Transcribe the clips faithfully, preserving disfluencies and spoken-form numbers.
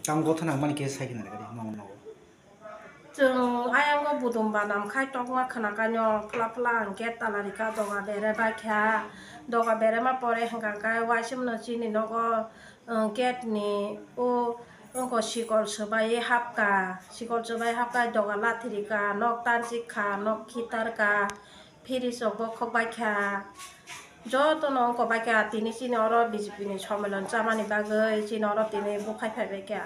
Tamo gothana mani khe sai khna rwdi, nogo nogo. Chwng ayang o budum banam khai tokma khna kaino phla phla ang gate tala rikha, doga bere bai kha, doga bere ma pore hwnkha khe waisem no chini nogo, uh, gate ni o wngkha sikol swbai hapkha, sikol swbai hapkha doga lathi rikha, nok tanchik kha, nok khitar kha. Fridge rok bo khok bai kha, joto no wngkok bai kha, tini chini oro B J P ni sommelon chamani bagwi chini oro tini buphai phai bai kha.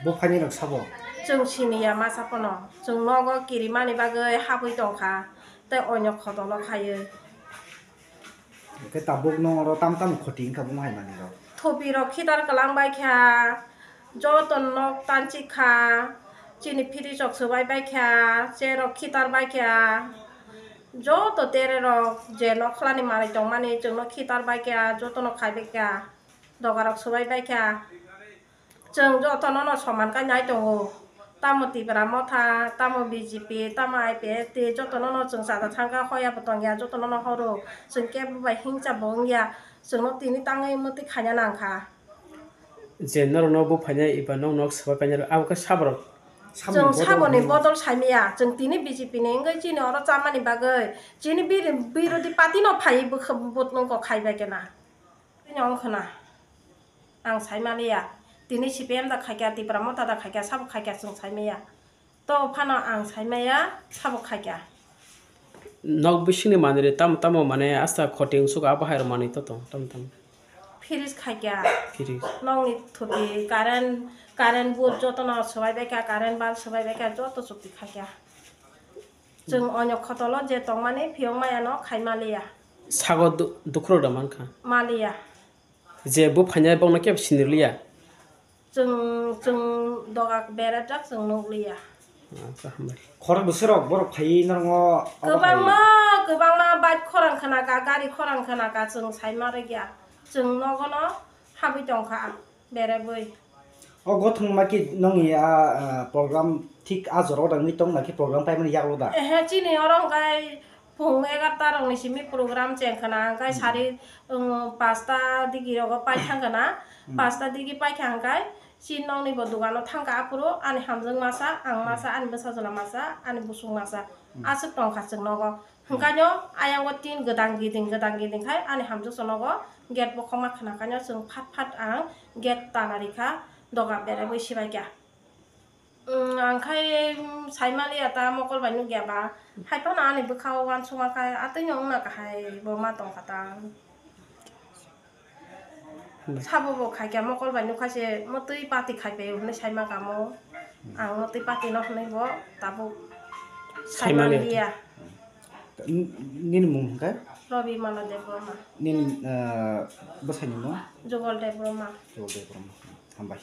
Buphaini rok sabo? Chwng sini ya masa pono, chwng nogo kirimani bagwi habwi tong kha, tei onyo khotolo khaiwi. Hwnkhe tabuk no oro tam tam khoti wngkha buma hai manwi rok. Thopi rok khitar kwlang bai kha, joto nok tanchik kha, chini fridge rok swbai bai kha, chair rok khitar bai kha, joto tere rok je nokhlani manwi tongmani chwngno khitar bai kha, jotono khai bai kha, doga rok swbai bai kha. Chwng jotono no soman khe nai tongo. Tamo Tipra Motha, tamo B J P, tamo I P F T, jotono no chwng chada thangkha, hoya bo tongya, jotono no horo. Chwng kebo bai hingcha bo wngya. Chwngno tini tangwi mwtwi khaina nangkha. Je norokno buphaina eba nok nok swbai paina rw, abo khe saborok. Chwng saboni bodol saimaya. Chwng tini B J P ni wngwi chini oro chamani bagwi. Chini biri-, birodhi party no phaiwi bwkha-, bot nungkok khai bai khe na. Tini wng khna. Ang sai maliya. Tini C P M da khaikya, Tipra Motha da khaikya, sabo khaikya chwng sai maya. To phano ang sai maya, sabo khaikya. Nok bisingni manwirwi tamo tamo mane asta khoti wngsugo abo hai rok manwi to tong tamo tamo. Fridge khaikya. Fridge. Nokni thupi current, current board jotono swbai baikha, current bulb swbai baikha, joto chukti khaikya. Chwng onyo khotolo je tongmani phiyok maya no khai maliya. Sago du-, dukhurok da mankha. Maliya. Je bo phainai bokno kebo sinirliya. Chwng, chwng doga berajak chwng nukliya. Acha, hambai. Khorok bwswrok borok phaiwi norokno abo hai. Kwbangma, kwbangma bike khorang khwnaka, gari khorang khwnaka, chwng sai ma rwkya. Chwng nogono habwi tongkha, berebwi. O gothong ma ki nongni a, a, program thik a jora o da wngwi tong na ki program paimani yago da? Ehe, chini oro hwnkhe phung egarta rokni simi program cheng khwna, hwnkhe Hmm. sari, um, pasta digi rogo pai thang khwna, Hmm. pasta digi pai kha hwnkhe chini nokni bo dogano thang kha aphuru ani hamjwk masa, ang Hmm. masa, ani bwsajwla masa, ani busuk masa, Hmm. aswk tong kha chwng nogo. Hwnkhaino ayang o tin gwdang giding, gwdang giding khai ani hamjwk chwng nogo gate bokhokma khwna khaino chwng phat phat ang gate tala rikha, doga beraiwi sibai kha. Umm, ang khai, umm, sai maliya ta mokol bai nukya ba. Hai phano ani bwkha o uansukma khai atwino wngna kahai bo ma tong kha ta. Sabo bo khai kha mokol bai nukha se mwtwi pati khai phaio hwnwi sai ma kamo. Ang mwtwi pati no hwnwi bo tabuk sai Sai maliya. maliya. N-, nini mung hwnkhe? Robi Mala Debbarma. Nini, ah, bwsai ni mung? Jugal Debbarma. Jugal Debbarma. Hambai.